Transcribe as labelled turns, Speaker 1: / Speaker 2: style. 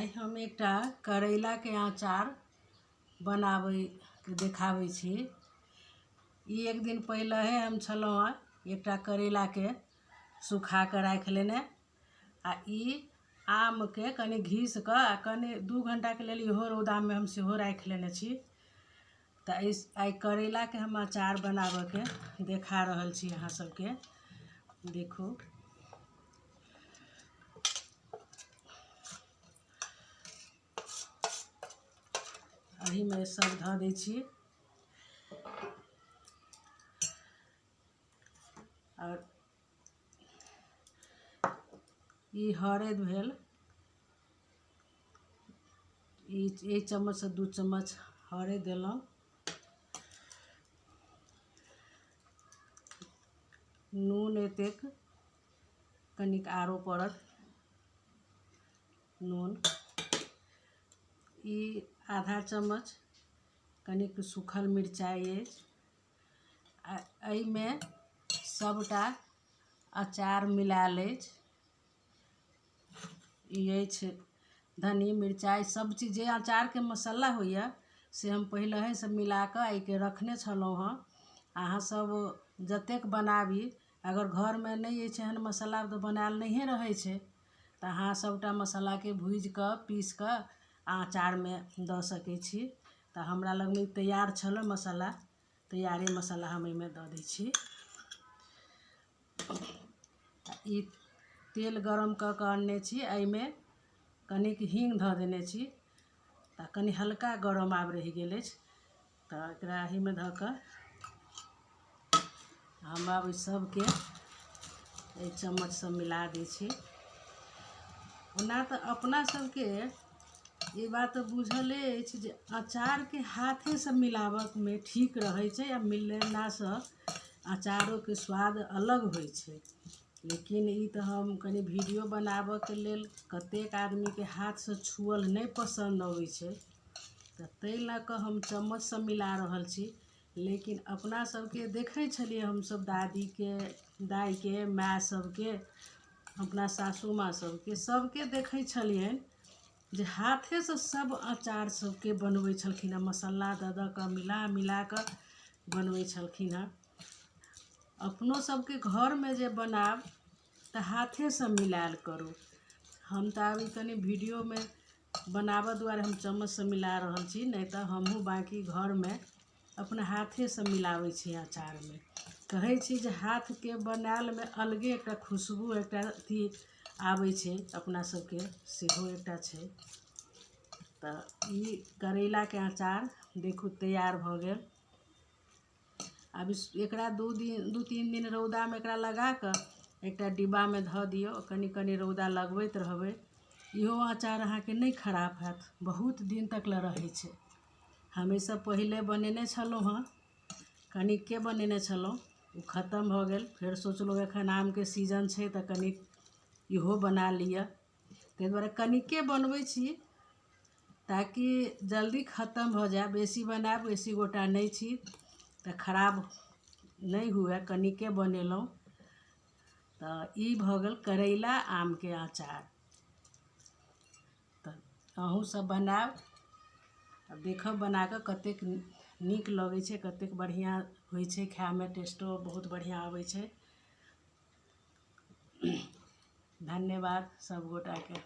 Speaker 1: आइ हम एकटा करैलाके अचार बनाबैके देखाबै छी। ई एक दिन पहिले हम छलहुँ हँ एकटा करैलाके सुखा कऽ राखि लेने आ ई आमके कनि घीस कऽ आ कनि 2 घंटाके लेल इहो रौदामे हम सेहो राखि लेने छी। तऽ आइ करैलाके हम अचार बनाबऽके देखा रहल छी अहाँ सबके। देखू एहिमे सब धऽ दै छी और ई हरैद भेल, ई 1 चम्मच से 2 चम्मच हरैद देलहुँ। नून एतेक कनिक आरो पड़त नून। ई आधा चम्मच कनिक सूखल मिरचाइ अछि। आ एहिमे सबटा अचार मिलायल अछि। ई अछि धनी मिरचाइ सब चीज जे अचारके मसाला होइए से हम पहिलहेसँ मिलाकऽ एहिके रखने छलहुँ हँ। अहाँ सब जतेक बनाबी, अगर घरमे नहि अछि एहन मसाला तऽ बनायल नहिए रहै छै, तऽ अहाँ सबटा मसालाके भूजिकऽ पीस कऽ अचारमे दऽ सकै छी। तऽ हमरा लगमे तैयार छल मसाला, तैयारे मसाला हम एहिमे दऽ दै छी। ई तेल गरम कऽ कऽ अनने छी, एहिमे कनिक हींग धऽ देने छी। तऽ कनि हल्का गरम आब रहि गेल अछि, तऽ एकरा एहिमे धऽ कऽ हम आब एहि सबके एहि चम्मचसँ मिला दै छी। ओना तऽ अपना सबके ई बात बुझले अछि जे अचारके हाथेसँ मिलाबऽमे ठीक रहै छै आ मिलेलासँ अचारोके स्वाद अलग होइ छै। लेकिन ई तऽ हम कनि वीडियो बनाबऽके लेल कतेक आदमीके हाथसँ छुअल नहि पसन्द अबै छै, तऽ ताहि लऽ कऽ हम चम्मचसँ मिला रहल छी। लेकिन अपना सबके देखै छलियै हमसब दादीके, दाइके, माय सबके, अपना सासू माँ सबके, सबके देखै छलियनि जे हाथेसँ सब अचार सबके बनबै छलखिन हँ, मसाला दऽ दऽ कऽ मिला मिला कऽ बनबै छलखिन हँ। अपनो सबके घरमे जे बनायब तऽ हाथेसँ मिलायल करू। हम तऽ आब ई कनि वीडियोमे बनाबऽ दुआरे हम चम्मचसँ मिला रहल छी, नहि तऽ हमहूँ बाँकी घरमे अपना हाथेसँ मिलाबै छी अचारमे। कहै छी जे हाथके बनायलमे अलगे एकटा खुशबू एकटा अथी आबै छै, अपना सबके सेहो एकटा छै। तऽ ई करैलाके अचार देखू तैयार भऽ गेल। आब एकरा 2-3 दिन रौदामे एकरा लगाकऽ एकटा डिब्बामे धऽ दियौ, कनि कनि रौदा लगबैत रहबै। इहो अचार अहाँके नहि खराब हैत, बहुत दिन तक लए रहै छै। हम एहिसँ पहिले बनेने छलहुँ हँ, कनिके बनेने छलहुँ, ओ खतम भऽ गेल। फेर सोचलहुँ एखन आमके सीजन छै तऽ कनि इहो बना लिअ, ताहि दुआरे कनिके बनबै छी ताकि जल्दी खतम भऽ जाय। बेसी बनायब, बेसी गोटा नहि छी तऽ खराब नहि हुए, कनिके बनेलहुँ। तऽ ई भऽ गेल करैला आमके अचार। तऽ अहूँ सब बनायब आ देखब बनाकऽ कतेक नीक लगै छै, कतेक बढ़िआँ होइ छै खायमे, टेस्टो बहुत बढ़िआँ अबै छै। धन्यवाद सब गोटाके।